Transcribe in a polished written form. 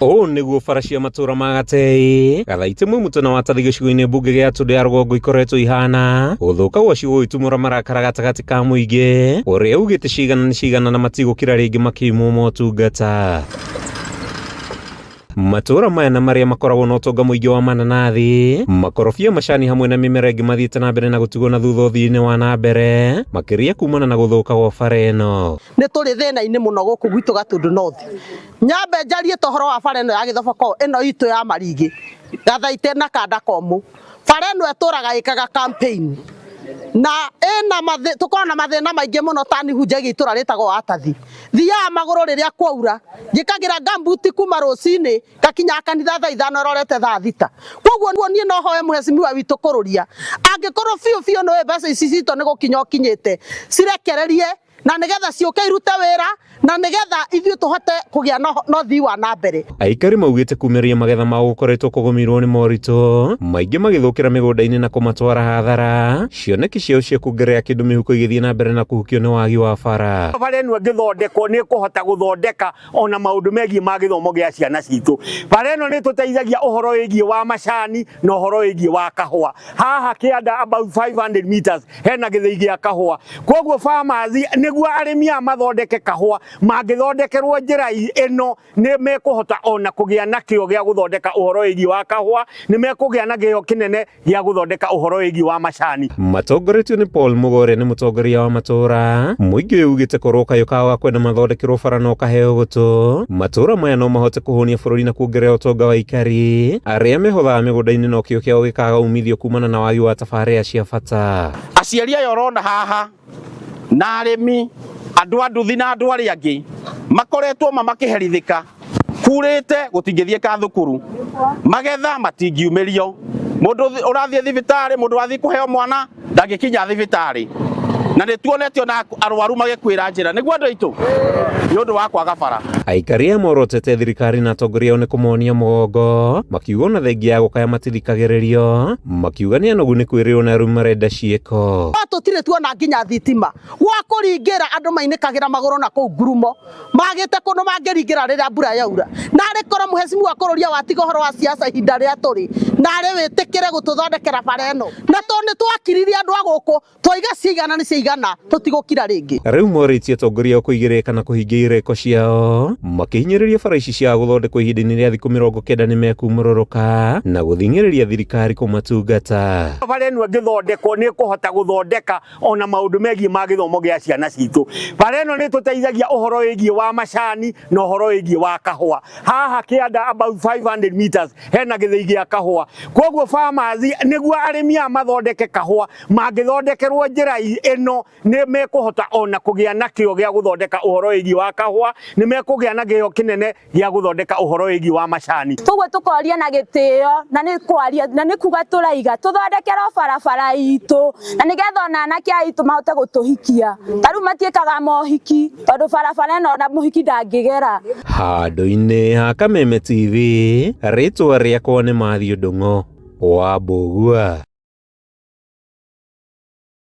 Ũũ nĩguo bara cia matũũra ma Gatei, Gathaitĩ, Mwĩmũtũ na Watathi gĩcigo-inĩ mbunge gĩa Tũndũ ya Rũgongo ikoretwo ihana. Gũthũka gwacio gũgĩtumũra marakara gatagatĩ ka mũingĩ ũrĩa ugĩte cigana nĩ cigana na matigũkira rĩngĩ makĩimwo motungata. Matũũra maya na marĩa makoragwo na ũtonga mũingĩ wa mananathi, makorobia, macani hamwe na mĩmera ĩngĩ mathiĩte na mbere na gũtigwo na thutha ũthiĩ-inĩ wa na mbere makĩria kumana na gũthũka gwa bara ĩno. Nĩ tũrĩ thĩna-inĩ mũno gũkũ gwitũ Gatũndũ North. Nyambe njarie ta ũhoro wa bara ĩno ya Gĩthoboko ĩno itũ ya Marigĩ, Gathaitĩ na Kanda Komũ. Bara ĩno ĩtũraga ĩkaga campaign na ĩna mathĩ, tũkoragwo na mathĩna maingĩ mũno ta niĩ hunjagia itũra rĩtagwo Watathi. Thiaga magũrũ rĩrĩa kwaura, njĩkagĩra gumboot kuma rũcinĩ ngakinya kanitha thaa ithano ĩrorete thaa thita. Koguo niĩ no hoe mheshimiwa witũ kũrũria, angĩkorwo biũ biũ nĩũĩ mbeca ici citũ nĩ gũkinya ũkinyĩte, cirekererie na nĩgetha ciũke irute wĩra na nĩgetha ithuĩ tũhote kũgĩa na ũthii wa na mbere. Aikari maugĩte kumĩria magetha mao gũkoretwo kũgũmĩirwo nĩ moritũ maingĩ magĩthũkĩra mĩgũnda-inĩ na kũmatwara hathara, cioneki ciao cia kuongerera kĩndũ mĩhuko igĩthiĩ na mbere na kũhukio nĩ wagi wa bara. Bara ĩno ĩngĩthondekwo nĩ ĩkũhota gũthondeka ona maũndũ megiĩ ma gĩthomo gĩa ciana citũ. Bara ĩno nĩ ĩtũteithagia ũhoro wĩgiĩ wa macani na ũhoro wĩgiĩ wa kahũa. Haha kĩanda about 500 meters hena gĩthĩi gĩa kahũa. Koguo farmers nĩguo arĩmi aya mathondeke kahũa mangĩthondekerwo njĩra ĩno nĩ mekũhota ona kũgĩa na kĩo gĩa gũthondeka ũhoro wĩgiĩ wa kahũa, nĩ mekũgĩa na kĩo kĩnene gĩa gũthondeka ũhoro wĩgiĩ wa macani. Matongoretio nĩ Paul Mugo ũrĩa nĩ mũtongoria wa matũũra, mũingĩ ũyũ ugĩte korwo kayũ kao ga kwenda mathondekerwo bara no kaheo gũtũ, matũũra maya no mahote kũhũnia bũrũri na kuongerera ũtonga wa aikari arĩa mehothaga mĩgũnda-inĩ no kĩo kĩao gĩkaga umithio kumana na wagi wa tabarĩra cia bata. Aciari aya ũrona haha na arĩmi, andũ a nduthi na andũ arĩa angĩ makoretwo ma makĩherithĩka kurĩte gũtingĩthiĩka thukuru, magetha matingiumĩrio, mũndũ ũrathiĩ thibitarĩ, mũndũ ũrathiĩ kũheo mwana ndangĩkinya thibitarĩ, na nĩ tuonete ona arwaru magĩkuĩra njĩra nĩguo andũ aitũ nĩ ũndũ wa kwaga bara. Aikari aya morotete thirikari na atongoria ao nĩ kũmonia mũgongo, makiuga ona thengia ya gũkaya matithikagĩrĩrio, makiuga nĩ anogu nĩ kwĩrĩrwo na rĩu marenda ciĩko. No tũtirĩ tuona nginya thitima gwa kũringĩra andũ mainĩkagĩra magũrũ na kũu ngurumo magĩte kũndũ mangĩringĩra rĩrĩa mbura yaura. Narĩ korwo mheshimiwa kũrũria watiga ũhoro wa siasa ihinda rĩrĩa tũrĩ, narĩ wĩtĩkĩre gũtũthondekera bara ĩno. Na tondũ nĩ twakiririe andũ a gũkũ twaiga ciigana nĩ ciigana tũtigũkira rĩngĩ. Rĩu morĩtie atongoria ao kũigĩrĩrĩka na kũhingia irĩko ciao makĩhinyĩrĩria bara ici ciaga gũthondekwo ihinda-inĩ rĩa thikũ 90 nĩ mekumũrũrũka na gũthing'ĩrĩria thirikari kũmatungata. Bara ĩno ĩngĩthondekwo nĩ ĩkũhota gũthondeka ona maũndũ megiĩ ma gĩthomo gĩa ciana citũ. Bara ĩno nĩ ĩtũteithagia ũhoro wĩgiĩ wa macani na ũhoro wĩgiĩ wa kahũa. Haha kĩanda about 500 meters hena gĩthĩi gĩa kahũa. Koguo farmers nĩguo arĩmi aya mathondeke kahũa mangĩthondekerwo njĩra ĩno nĩ mekũhota ona kũgĩa na kĩo gĩa gũthondeka ũhoro wĩgiĩ wa kahũa, nĩ mekũgĩa na kĩo kĩnene gĩa gũthondeka ũhoro wĩgiĩ wa macani. Koguo tũkoria na gĩtĩo na nĩ kwaria na nĩ kuga tũraiga tũthondekerwo barabara itũ na nĩgetha ona anake aitũ mahote gũtũhikia. Ta rĩu matiĩkaga mohiki tondũ barabara ĩno ona mũhiki ndangĩgera. Handũ-inĩ ha Kameme TV, rĩtwa rĩakwa nĩ Matthew Ndung'u wa Mbũgua.